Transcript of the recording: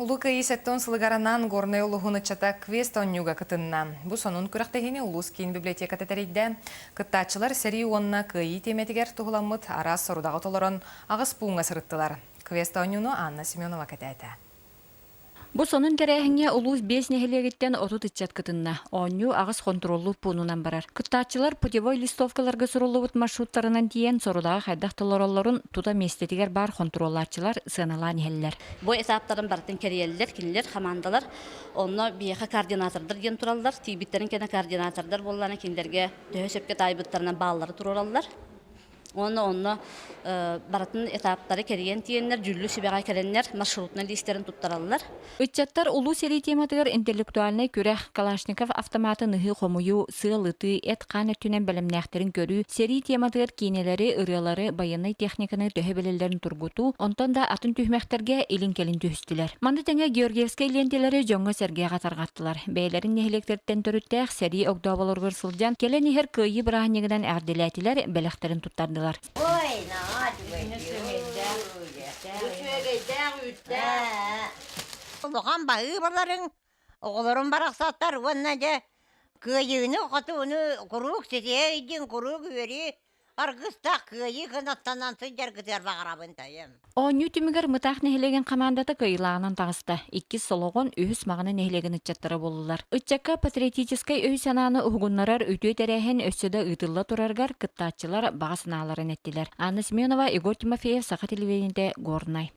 Улуу Кыайыы сэттэ сылыгар анаан Горнай улууһун ыччата квест оонньууга кытынна. Бу сонун күрэхтэһиини улуус киин библиотеката тэрийдэ. Кыттааччылар сэрии уонна кыайыы тиэмэтигэр туһуламмыт араас сорудаҕы толорон аҕыс пууҥҥа сырыттылар. Квест оонньууну Анна Семенова кэтээтэ. Бу сонун тэрээһиҥҥэ улуус биэс нэһилиэгиттэн 30 ыччат кытынна. Оонньуу аҕыс хонтуруоллуур пуунунан барар. Кыттааччылар путевой листовкаларга суруллубут маршруттарынан тиийэн сорудаҕы хайдах толороллорун тута миэстэтигэр баар хонтуруоллааччылар сыаналаан иһэллэр. Бу этаптарын барытын кэрийэллэр, кинилэр хамаандалар. Онно биһиэхэ координатордар диэн тураллар. Тиийбиттэрин кэннэ координатордар буоллаҕына кинилэргэ төһө сөпкө таайбыттарынан бааллары туруораллар. Уонна онно барытын этаптары кэрийэн тиийэннэр, дьүүллүүр сүбэҕэ кэлэннэр маршрутнай лиистэрин туттараллар. Ыччаттар улуу сэрии тематыгар интеллектуальнай күрэх, Калашников автоматын ыһыы-хомуйуу, сыал ытыы, эт-хаан өттүнэн бэлэмнээхтэрин көрүү, сэрии тематыгар киинэлэри, ырыалары, байыаннай техниканы төһө билэллэрин тургутуу, онтон да атын түһүмэхтэргэ илин-кэлин түһүстүлэр. Маны тэҥэ Георгиевскай лиэнтэлэри дьоҥҥо-сэргэҕэ тарҕаттылар. Бэйэлэрин нэһилиэктэриттэн төрүттээх сэрии огдооболоругар сылдьан, кэлэн иһэр Кыайыы бырааһынньыгынан эҕэрдэлээтилэр, бэлэхтэрин туттардылар. Ой, наһаа үчүгэйдээх үүттээх. Улахан баһыыбаларыҥ, оҕолорум барахсаттар уонна дьэ кыайыыны-хотууну куруук ситиһэ өйдүүн, куруук үөрүү Аргыстаах кыайыы кынаттанан сылдьаргытыгар баҕарабын тайым. Оонньуу түмүгэр Мытаах нэһилиэгин хамаандата кыайыылааҕынан таҕыста. Иккис Солоҕон, үһүс Маҕаны нэһилиэгин ыччаттара буоллулар. Ыччакка патриотическай өй-санааны уһугуннарар үтүө тэрээһин өссө да ыытылла турарыгар кыттааччылар баҕа санааларын эттилэр. Анна Семенова, Егор Тимофеев, Саха телевидениетэ, Горнай.